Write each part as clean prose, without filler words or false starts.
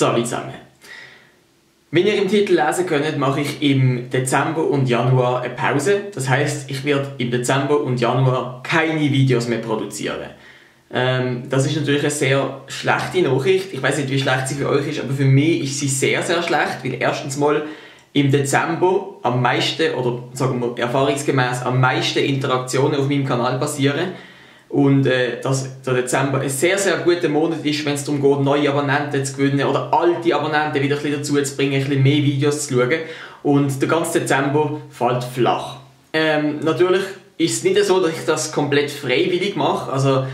Salut zusammen. Wie ihr im Titel lesen könnt, mache ich im Dezember und Januar eine Pause. Das heisst, ich werde im Dezember und Januar keine Videos mehr produzieren. Das ist natürlich eine sehr schlechte Nachricht. Ich weiß nicht, wie schlecht sie für euch ist, aber für mich ist sie sehr, sehr schlecht, weil erstens mal im Dezember am meisten, oder sagen wir erfahrungsgemäß, am meisten Interaktionen auf meinem Kanal passieren. Und dass der Dezember ein sehr, sehr guter Monat ist, wenn es darum geht, neue Abonnenten zu gewinnen oder alte Abonnenten wieder ein bisschen dazu zu bringen, ein bisschen mehr Videos zu schauen. Und der ganze Dezember fällt flach. Natürlich ist es nicht so, dass ich das komplett freiwillig mache. Also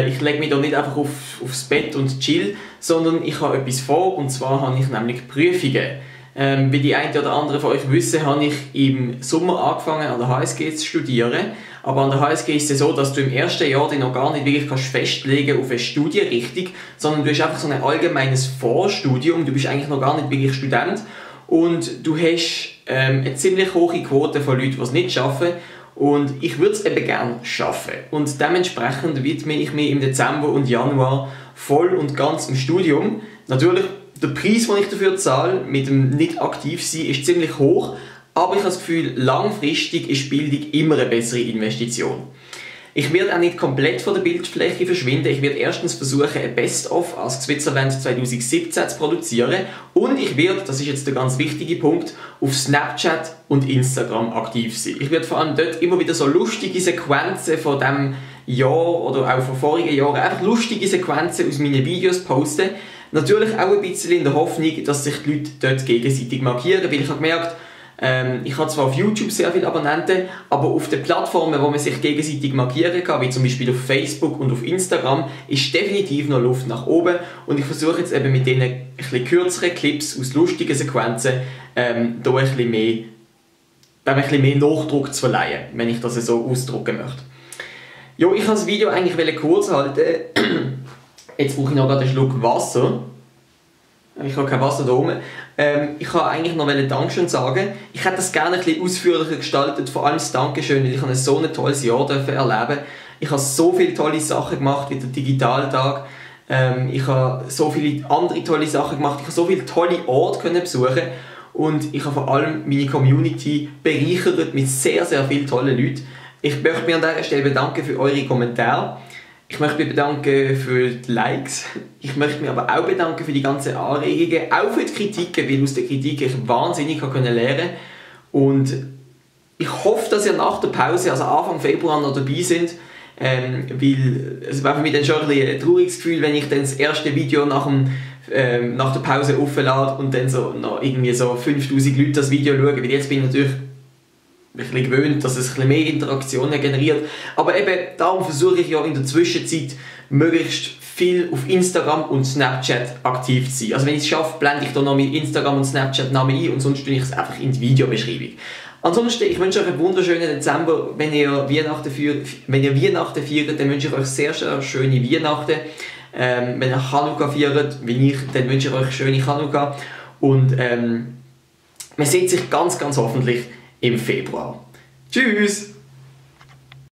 ich lege mich da nicht einfach aufs Bett und chill, sondern ich habe etwas vor, und zwar habe ich nämlich Prüfungen. Wie die einen oder anderen von euch wissen, habe ich im Sommer angefangen an der HSG zu studieren. Aber an der HSG ist es so, dass du im ersten Jahr dich noch gar nicht wirklich festlegen kannst auf eine Studienrichtung, sondern du hast einfach so ein allgemeines Vorstudium. Du bist eigentlich noch gar nicht wirklich Student und du hast eine ziemlich hohe Quote von Leuten, die es nicht schaffen. Und ich würde es eben gerne schaffen. Und dementsprechend widme ich mich im Dezember und Januar voll und ganz im Studium. Natürlich, der Preis, den ich dafür zahle, mit dem nicht aktiv sein, ist ziemlich hoch. Aber ich habe das Gefühl, langfristig ist Bildung immer eine bessere Investition. Ich werde auch nicht komplett von der Bildfläche verschwinden. Ich werde erstens versuchen, ein Best-of als Switzerland 2017 zu produzieren. Und ich werde, das ist jetzt der ganz wichtige Punkt, auf Snapchat und Instagram aktiv sein. Ich werde vor allem dort immer wieder so lustige Sequenzen von diesem Jahr oder auch von vorigen Jahren, einfach lustige Sequenzen aus meinen Videos posten. Natürlich auch ein bisschen in der Hoffnung, dass sich die Leute dort gegenseitig markieren, weil ich habe gemerkt, ich habe zwar auf YouTube sehr viele Abonnenten, aber auf den Plattformen, wo man sich gegenseitig markieren kann, wie zum Beispiel auf Facebook und auf Instagram, ist definitiv noch Luft nach oben. Und ich versuche jetzt eben mit diesen etwas kürzeren Clips aus lustigen Sequenzen da ein bisschen mehr Nachdruck zu verleihen, wenn ich das so ausdrücken möchte. Jo, ich habe das Video eigentlich kurz halten. Jetzt brauche ich noch gerade einen Schluck Wasser. Ich habe kein Wasser da oben. Ich wollte eigentlich noch Dankeschön sagen. Ich hätte das gerne ein bisschen ausführlicher gestaltet, vor allem das Dankeschön, weil ich so ein tolles Jahr erleben. Ich habe so viele tolle Sachen gemacht, wie der Digitaltag. Ich habe so viele andere tolle Sachen gemacht. Ich habe so viele tolle Orte besuchen. Und ich habe vor allem meine Community bereichert mit sehr, sehr vielen tollen Leuten. Ich möchte mich an dieser Stelle bedanken für eure Kommentare. Ich möchte mich bedanken für die Likes. Ich möchte mich aber auch bedanken für die ganzen Anregungen, auch für die Kritiken, weil aus der Kritik ich wahnsinnig lernen konnte. Und ich hoffe, dass ihr nach der Pause, also Anfang Februar, noch dabei seid, weil es war für mich dann schon ein trauriges Gefühl, wenn ich dann das erste Video nach der Pause auflade und dann so noch irgendwie so 5000 Leute das Video schauen, weil jetzt bin ich natürlich ein bisschen gewöhnt, dass es ein bisschen mehr Interaktionen generiert. Aber eben darum versuche ich ja in der Zwischenzeit möglichst viel auf Instagram und Snapchat aktiv zu sein. Also wenn ich es schaffe, blende ich da noch mit Instagram und Snapchat Namen ein und sonst tue ich es einfach in die Videobeschreibung. Ansonsten, ich wünsche euch einen wunderschönen Dezember. Wenn ihr Weihnachten feiert, dann wünsche ich euch sehr, sehr schöne Weihnachten. Wenn ihr Chanukka feiert, wie ich, dann wünsche ich euch schöne Chanukka. Und man sieht sich ganz, ganz hoffentlich im Februar. Tschüss!